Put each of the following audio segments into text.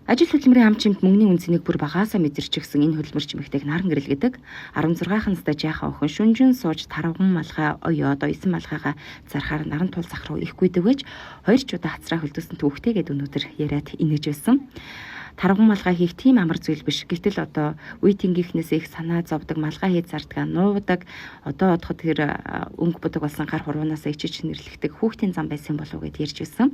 Ажил хөдөлмөрийн ам чимт мөнгөний үнцнийг бүр багаасаа мэдэрчихсэн энэ хөдөлмөрч эмэгтэйг наран гэрэл гэдэг. 16 настай жаахан охин шүнжин сууж тарвган малгай оёод оёсон малгайгаа зархаар наран тул зах руу ихгүй дэгвэж хоёр ч удаа хацраа хөлдөөсөн түүхтэй гэд өнөөдөр яриад инээж байсан. Тарвган малгай хийх тийм амар зүйл биш. Гэтэл одоо үе тэнгийнхнээс их санаа зовдөг, малгай хийж зардгаа нуудаг. Одоо бодоход тэр өнгө будаг болсон гар хуруунаасаа ичиж нэрлэгдэг хүүхдийн зам байсан болов уу гэд ярьж байсан.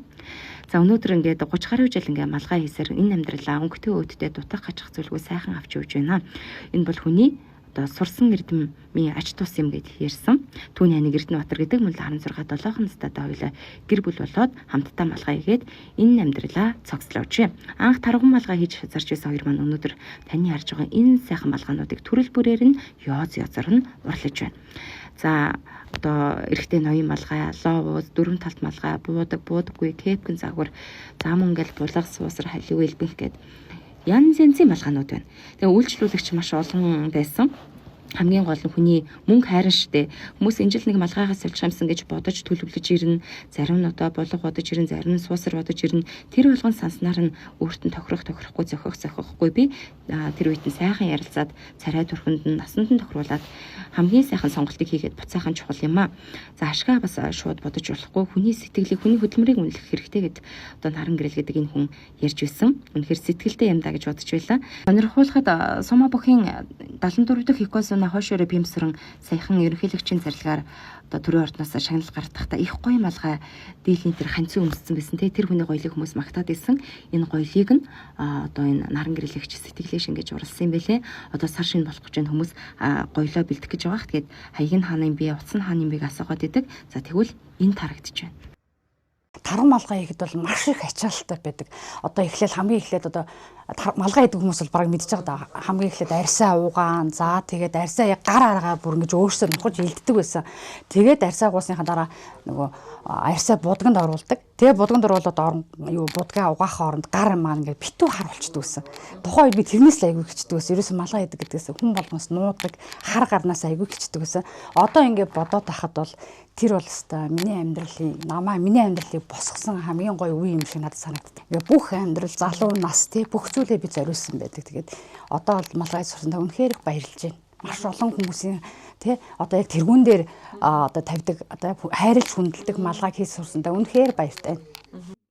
За өнөөдөр ингээд 30 гаруй жил ингээд малгай хийсээр энэ амьдралаа өнгөтэй өөдтэй дутах гачих зүйлгүй сайхан авч явж байна. Энэ бол хүний одоо сурсан эрдэмийн ач тус юм гэд ярьсан. Түүний аниг Эрдэнэбаатар гэдэг мөн 16 7 настай хоёлаа гэр бүл болоод хамтдаа малгай хийгээд энэ амьдралаа цогцлоожээ. Анх тарган малгай хийж зарж байсан хоёр маань өнөөдөр таны харж байгаа энэ сайхан малгайнуудыг төрөл бүрээр нь ёоз ёозоор нь урлаж байна. За одоо эрэгтэй ноён малгай, ловуз, дөрвөн талт малгай, буудаг, буудаггүй, кепкэн загвар, за мөн ингээл булга, суусар, халиу, элбэнх гээд янз янзын малгайнууд байна. Тэгээ үйлчлүүлэгч маш олон байсан. Хамгийн гол нь хүний мөнгө хайран штэ. Хүмүүс энэ жил нэг малгайгаа сольчих юмсан гэж бодож төлөвлөж ирнэ. Зарим нь одоо булга бодож ирнэ, зарим нь суусар бодож ирнэ. Тэр болгон санснаар нь өөрт нь тохирох тохирохгүй, зохих зохихгүй би тэр үед нь сайхан ярилцаад царай төрхөнд нь насанд нь тохируулаад хамгийн сайхан сонголтыг хийгээд буцаахан чухал юм аа. За ашгаа бас шууд бодож болохгүй, хүний сэтгэлийг, хүний хөдөлмөрийг үнэлэх хэрэгтэй гэд одоо наран гэрэл гэдэг энэ хүн ярьж байсан. Үнэхээр сэтгэлтэй юм да гэж бодож байлаа. Сонирхуулахад Сума бүхийн 74 дахь Икосуна хойшоороо бимсрэн саяхан ерөнхийлөгчийн зарлагаар одоо төрийн ордноос шагнал гаргахдаа их гоё малгай дийлний тэр ханцын өмссөн байсан те, тэр хүний гоёлыг хүмүүс магтаад исэн. Энэ гоёлыг нь одоо энэ наран гэрэлэгч сэтгэлээ шингээж уралсан юм бэлээ. Одоо сар шинэ болох гэж энэ хүмүүс гоёлоо бэлдэх гэж байгаа. Тэгээд хаяг нь хааны юм бэ, утас нь хааны юм бэ асуугаад идэг. За тэгвэл энэ тарагдчих байна. Тарван малгай хийхэд бол маш их ачаалттай байдаг. Одоо эхлээл хамгийн эхлээд одоо малгай хийдэг хүмүүс бол бараг мэдж байгаа даа. Хамгийн эхлээд арьсаа угаан, за тэгээд арьсаа яг гар аргаа бүр ингэж өөрсөө нухаж илддэг байсан. Тэгээд арьсаа угаасныхаа дараа нөгөө арьсаа будганд оруулдаг. Тэгээ будганд оруулаад орон юу будгаа угаах хооронд гар маань ингээд битүү хар болчдөг байсан. Тухайн үед би тэрнээс л айгүй хичдэг байсан. Ерөөсөн малгай хийдэг гэдгээс хүн болгоноос нуудаг, хар гарнаас айгүй хичдэг байсан. Одоо ингээд бодоод тахад бол тэр бол өстой миний амьдралын намаа миний амьдралыг босгосон хамгийн гоё үе юм шиг надад санагддаг. Ингээ бүх амьдрал залуу нас тий бүх зүйлээ би зориулсан байдаг. Тэгээд одоо бол малгай сурсандаа үнэхээр их баярлж байна. Маш олон хүмүүсийн тий одоо яг тэргүүн дээр одоо тавьдаг одоо хайрлж хүндэлдэг малгайг хийж сурсандаа үнэхээр баяртай байна.